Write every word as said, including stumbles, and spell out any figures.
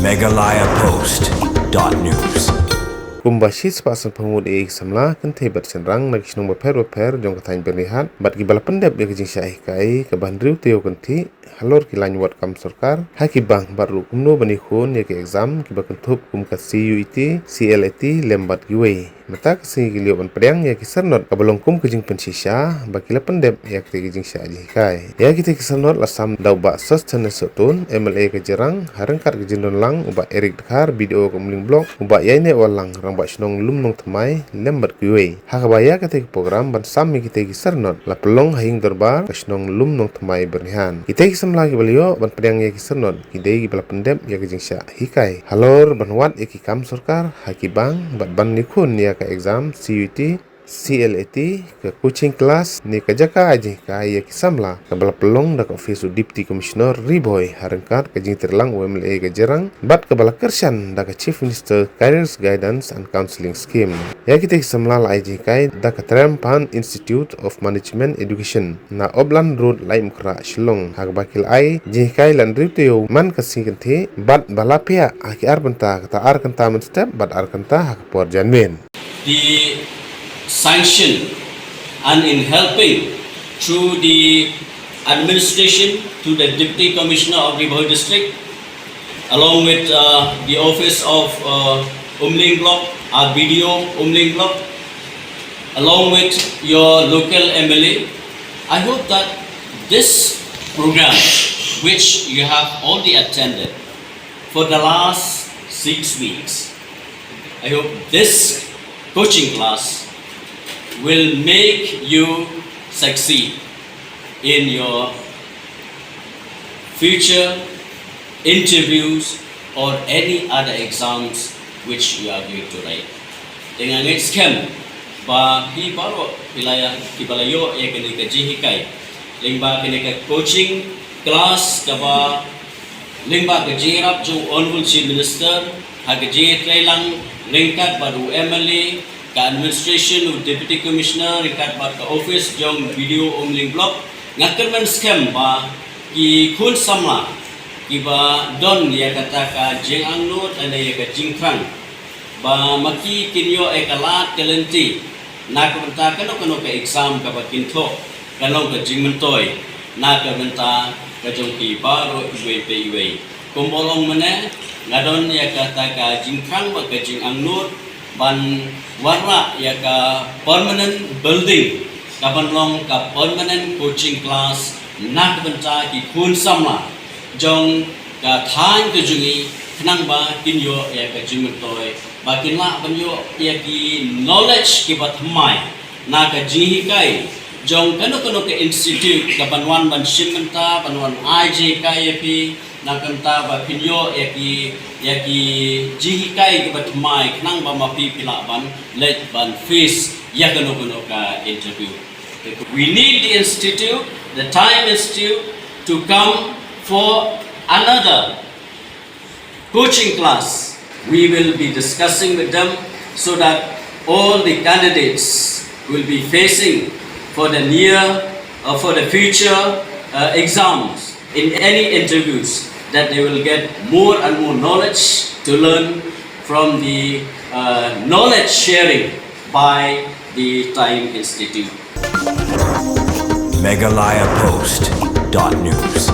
Meghalaya Post dot news. Kumba shi spah sanphew ngut ïa ki samla kynthei bad shynrang na ki shnong bapher bapher jong ka thaiñ Byrnihat bad kiba la pyndep ïa ka jingshah hikai kaba hynriew taïew kynthih halor ki lain wad kam sorkar ha ki bank bad ruh kumno ban ïakhun ïa ki exam kiba kynthup kum ka C U E T, C L A T lem bad kiwei. Mynta ka sngi ki la ïoh ban pdiang ïa ki syrnod kaba long kum ka jingpynshisha ba ki la pyndep ïa kitei ki jingshah jinghikai. Ïa kitei ki syrnod la sam da u Bah Sosthenes Sohtun, M L A ka Jirang, ha ryngkat ka jingdon lang u Bah Eric Dkhar, B D O ka Umling Block, u Bah Ïaineh Wallang, Rangbah Shnong Lum Nongthymmai lem bad kiwei. Ha kaba ïa katei ka program ban sam ïa kitei ki syrnod la pynlong ha ïing dorbar ka shnong Lum Nongthymmai Byrnihat. Kitei ki samla kiba la ïoh ban pdiang ïa ki syrnod ki dei kiba la pyndep ïa ka jingshah hikai halor ban wad ïa ki kam sorkar ha ki bank bad ban ïakhun ïa ka exam C U E T, C L A T, ka coaching class ne ka jaka ai jinghikai ïa ki samla kaba la pynlong da ka office u Deputy Commissioner Ri Bhoi ha ryngkat ka jingtrei lang u M L A ka Jirang bad kaba la kyrshan da ka Chief Minister Careers Guidance and Counselling Scheme. Ïa kitei ki samla la ai jinghikai da ka Tremphan Institute of Management Education na Opland Road, Laitumkhrah, Shillong, ha kaba ki la ai jinghikai la hynriew taïew man ka sngi kynthih bad ba la phiah ha ki ar bynta, kata ar kynta mynstep bad ar kynta ha ka por janmiet. The sanction and in helping through the administration to the Deputy Commissioner of Ri Bhoi District, along with uh, the office of uh, Umling Block, our B D O Umling Block, along with your local M L A. I hope that this program, which you have already attended for the last six weeks, I hope this coaching class will make you succeed in your future interviews or any other exams which you are going to write. Te nga ngeit skhem ba phi baroh phi la ïa, phi ba la ïoh ïa kane ka jinghikai lyngba kane ka coaching class kaba lyngba ka jingïarap jong u Honourable Chief Minister ha ka jingïatreilang ryngkat bad u M L A, ka administration, u Deputy Commissioner ryngkat bad ka office jong B D O Umling Block. Nga kyrmen skhem ba ki khun samla kiba don ïa kata ka jingangnud lane ïa ka jingthrang ba ma ki kin ïoh ïa ka lad ka lynti na ka bynta kano kano ka exam kaba kin thoh, kan long ka jingmyntoi na ka bynta ka jong ki baroh iwei pa iwei. Kumba long mynne, nga don ïa kata ka jingthrang bad ka jingangnud ban wanrah ïa ka permanent building kaban long ka permanent coaching class na ka bynta ki khun samla jong ka thaiñ ka jong ngi, khnang ba kin ïoh ïa ka jingmyntoi, ba kin lah ban ïoh ïa ki knowledge kiba thymmai na ka jinghikai jong kano kano ka institute kaban wan ban shim bynta, ban wan ai jinghikai ïa phi, na ka bynta ba phin ïoh ïa ki, ïa ki jinghikai kiba thymmai, khnang ba ma phi phi lah ban leit ban face ïa kano kano ka interview. We need the institute, the Time Institute, to come for another coaching class. We will be discussing with them so that all the candidates will be facing for the near, uh, for the future uh, exams, in any interviews, that they will get more and more knowledge to learn from the uh, knowledge sharing by the Time Institute. Meghalaya Post dot news.